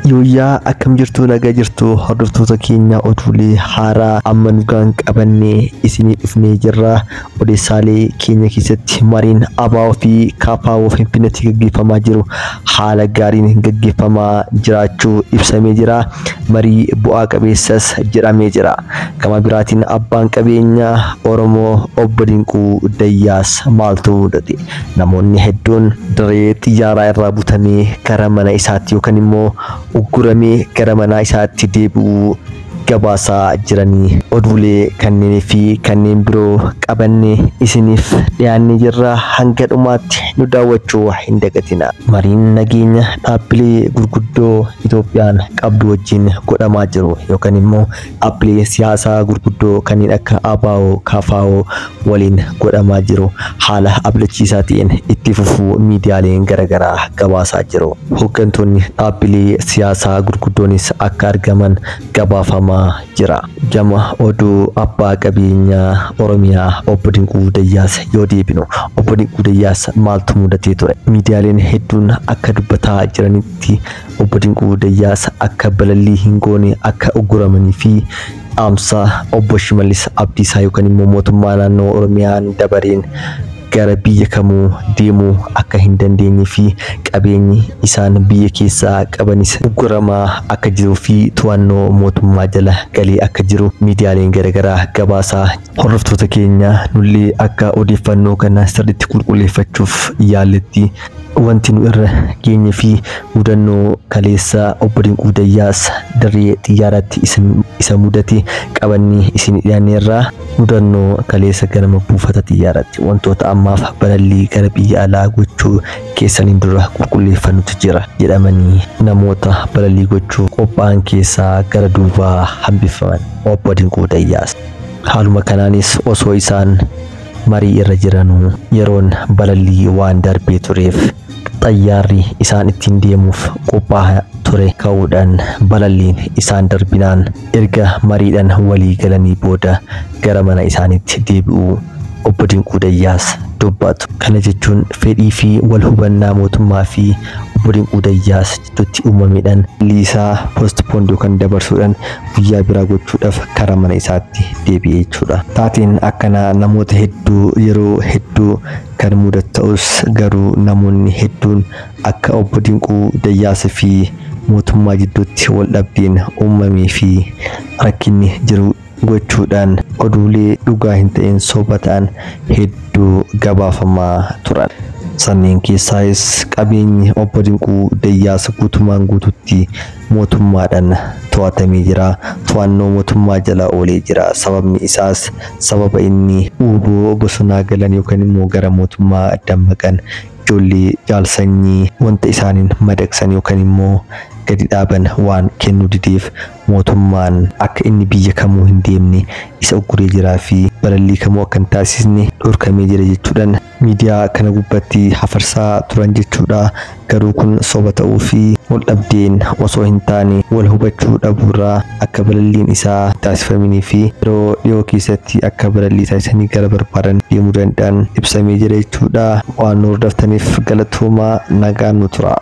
Yooyyaa akkam jirtu nagaa jirtu hordoftoota keenya oduulee haaraa amma nugaan qabannee isinii dhufnee jirra. Odeessaalee keenya keessatti mariin ABO fi KFO Finfinneetti gaggeeffamaa jiru haala gaariin gaggeeffamaa jiraachuu ibsamee jira. Marii bu'aa qabeessas jedhamee jira. Gama biraatiin abbaan qabeenyaa Oromoo Obbo Dinquu Dayyaas maaltu mudate? Namoonni hedduun dirree xiyyaaraa irraa butamee gara mana isaatti yookaan immoo ugguramee gara mana isaatti deebi'uu gabaasaa jiranii oduulee kanneenii fi kanneen biroo qabannee isiniif dhiyaannee jirra. Hanga dhumaatti nu daawwachuu hin dagatina. Mariin nageenya dhaabbilee gurguddoo Itoophiyaan qabdu wajjin godhamaa jiru yookaan immoo dhaabbilee siyaasaa gurguddoo kanneen akka ABO, KFO waliin godhamaa jiru haala abdachiisaa ta'een itti fufuu miidiyaaleen garaagaraa gabaasaa jiru. Hooggantoonni dhaabbilee siyaasaa gurguddoonis akka argaman gabaafamaa jira. Gama oduu abbaa qabeenyaa Oromiyaa Obbo Dinquu Dayyaas yoo deebinu, Obbo Dinquu Dayyaas maaltu mudatee ture? Miidiyaaleen hedduun akka dubbataa jiranitti Obbo Dinquu Dayyaas akka balallii hin goone akka ugguramanii fi dhaamsa Obbo Shimallis Abdiisaa yookaan immoo mootummaa naannoo Oromiyaan dabareen gara biyya kamuu deemuu akka hin dandeenye fi qabeenyi isaan biyya keessaa qabanis ugguramaa akka jiruu fi to'annoo mootummaa jala galee akka jiru miidiyaaleen garaagaraa gabaasaa. Hordoftoota keenya nullee akka odeeffannoo kana sirriitti qulqulleeffachuuf yaalletti wanti nu irra geenye fi mudannoo kaleessa Obbo Dinquu Dayyaas dirree xiyyaaraatti isa mudate qabannee isin dhiyaanneerra. Mudannoo kaleessa ganama buufata xiyyaaraatti wantoota ammaaf balallii gara biyya alaa gochuu keessaniin dura qulqulleeffannutu jira jedhamanii namoota balallii gochuu qophaa'an keessaa gara duubaa hambifaman Obbo Dinquu Dayyaas. Haaluma kanaanis osoo isaan marii irra jiranuu yeroon balallii waan darbee tureef xayyaarri isaan ittiin deemuuf qophaa'aa ture ka'uudhaan balalliin isaan darbinaan erga mariidhaan walii galanii booda gara mana isaaniitti deebi'uu Obbo Dinquu Dayyaas dubbatu. Kana jechuun fedhii fi wal hubannaa mootummaa fi Obbo Dinquu Dayyaas jidduutti uumameedhaan liisaa postpoond yookaan dabarsuudhaan guyyaa biraa gochuudhaaf karaa mana isaatti deebi'ee jechuudha. Taateen akkanaa namoota hedduu yeroo hedduu kan mudatu ta'us garuu namoonni hedduun akka Obbo Dinquu Dayyaas fi mootummaa jidduutti wal dhabdeen uumamee fi rakkinni jiru gochuudhaan oduulee dhugaa hin ta'in soba ta'an hedduu gabaafamaa turan. Sanneen keessaayis qabeenyi Obbo Dinquu Dayyaas guutumaan guututti mootummaadhaan to'atamee jira. To'annoo mootummaa jala oolee jira. Sababni isaas sababa inni uuboo bosonaa galan yookaan immoo gara mootummaa dammaqan ijoollee jaalsanyii wanta isaaniin madaqsan yookaan immoo gadi dhaaban waan kennuu dideef mootummaan akka inni biyya kamuu hin deemne isa ugguree jiraa fi balallii kamuu akka hin taasisne dhorkamee jira jechuudhaan miidiyaa kana gubbatti hafarsaa turan jechuudha. Garuu kun soba ta'uu fi wal dhabdeen osoo hin taane wal hubachuu dhabuurraa akka balalliin isaa taasifaminii fi yeroo dhiyoo keessatti akka balallii taasisanii gara barbaadan deemuu danda'an ibsamee jira jechuudha. Waan nu hordoftaniif galatoomaa, nagaan nu tura.